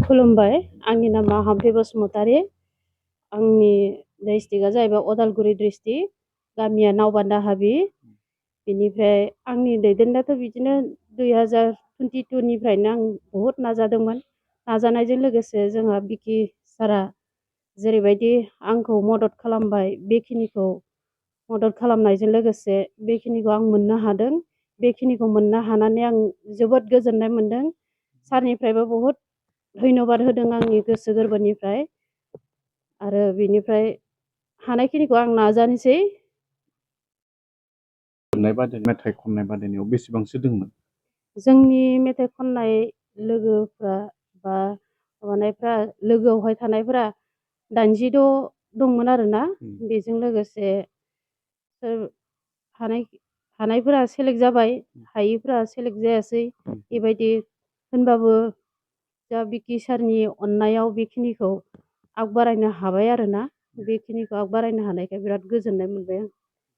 खुलुमबाय आंनि नामा हाम्फे बसुमतारी आंनि डिस्ट्रिक्टआ जाहैबाय अदालगुरि डिस्ट्रिक्ट गामिया नावबान्दा हाबि बेनिफ्राय आंनि दैदेननायाथ' बिदिनो 2022 निफ्रायनो आं बहुद नाजादोंमोन नाजानायजों लोगोसे जोंहा बिकि सारा जेरैबायदि आंखौ मदद खालामबाय बेखिनिखौ मदद खालामनायजों लोगोसे बेखिनिखौ आं मोननो हादों बेखिनिखौ मोननो हानानै आं जोबोद गोजोननाय मोनदों सारनिफ्रायबो बहुद धन्यबाद होदों आंनि गोसो गोरबोनिफ्राय आरो बेनिफ्राय हानायखिनिखौ आं नाजानोसै मेथाइ खननाय बादायनायाव बेसेबांसो दंमोन जोंनि मेथाइ खननाय लोगोफ्रा बा माबानायफ्रा लोगोआवहाय थानायफ्रा 86 दंमोन आरोना बेजों लोगोसे हानायफोरा सेलेक्ट जाबाय हायिफोरा सेलेक्ट जायासै बेबायदि होनबाबो दा बिकि सारनि अननायाव बेखिनिखौ आग बारायनो हाबाय आरोना बेखिनिखौ आग बारायनो हानायखाय बिराद गोजोननाय मोनबाय आं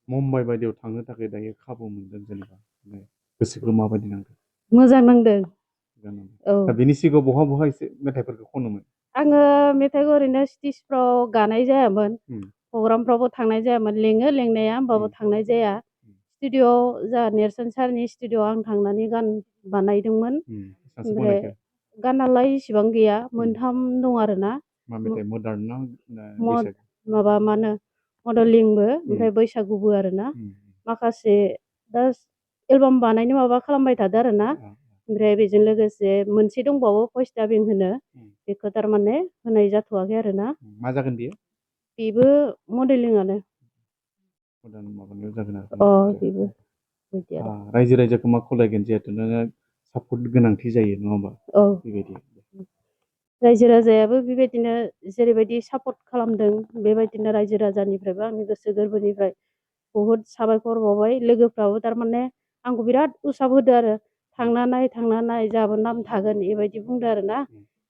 मुम्बाइ बायदियाव थांनो थाखाय दायो खाबु मोनदों जेनेबा गोसोखौ माबायदि नांदों मोजां नांदों औ दा बिनि सिगाङाव बहा एसे मेथाइफोरखौ खनोमोन आङो मेथाइखौ ओरैनो स्टेजफ्राव गानाय जायामोन प्रग्रामफ्रावबो थांनाय जायामोन लेङो लेंनाया होमबाबो थांनाय जाया स्टुडिअ'आव जा नेरसोन सारनि स्टुडिअ'आव आं थांनानै गान बानायदोंमोन ओमफ्राय गानालाय इसिबां गैया मोनथाम दं आरोना माबा मा होनो मडेलिंबो ओमफ्राय बैसागुबो आरोना माखासे दा एलबाम बानायनो माबा खालामबाय थादों आरोना ओमफ्राय बेजों लोगोसे मोनसे दंबावो भइस डाबिं होनो बेखौ थारमाने होनाय जाथ'वाखै आरोना मा जागोन बेयो बेबो मडेलिंआनो बेबो रायजो राजाखौ मा खावलायगोन जिहेथु नोङो सापर्ट गोनांथि जायो नङा होमबा बेबायदि रायजो राजायाबो बेबायदिनो जेरैबायदि सापर्ट खालामदों बेबायदिनो रायजो राजानिफ्रायबो आंनि गोसो गोरबोनिफ्राय बहुद साबायखर बावबाय लोगोफ्राबो थारमाने आंखौ बिराद उसाब होदो आरो थांना नाय जोंहाबो नाम थागोन बेबायदि बुंदों आरोना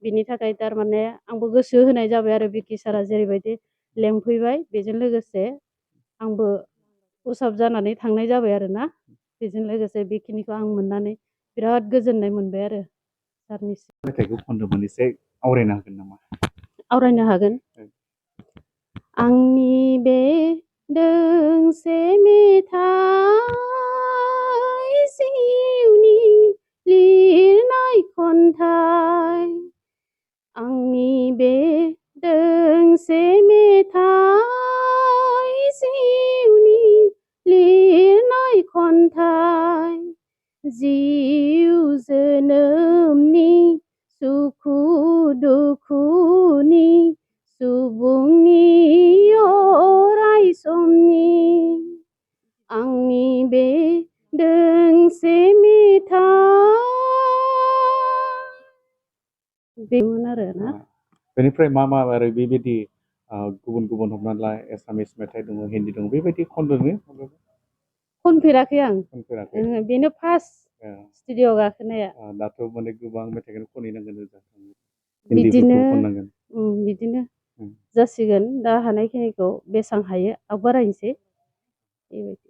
बिनि थाखाय थारमाने आंबो गोसो होनाय जाबाय आरो बिकि सारा जेरैबायदि लेंफैबाय बेजों लोगोसे आंबो उसाब जानानै थांनाय जाबाय आरोना बेजों लोगोसे बेखिनिखौ आं मोननानै बिराद गोजोननाय मोनबाय आरो सारनिसिम मेथाइखौ खनदोंमोन एसे आवरायनो हागोन नामा आवरायनो हागोन आंनि बे दोंसे मेथाइ जिउनि लिरनाय खन्थाइ आंनि बे दोंसे मेथाइ जिउनि लिरनाय खन्थाइ जिउ जोनोमनि सुखु दुखुनि सुबुंनि अराय समनि आंनि बे दोंसे मेथाइ बेमोन आरोना बेनिफ्राय मा आरो बेबायदि गुबुन गुबुन हमनानै ला एसामिस मेथाइ दङ हिन्दी दङ बेबायदि खनफेराखै आं बेनो फार्स्ट स्टुडिअ गाखोनाया दाथ' माने गोबां मेथाइखौनो खनहैनांगोन बिदिनो जासिगोन दा हानायखिनिखौ बेसां हायो आग बारायनोसै बेबायदि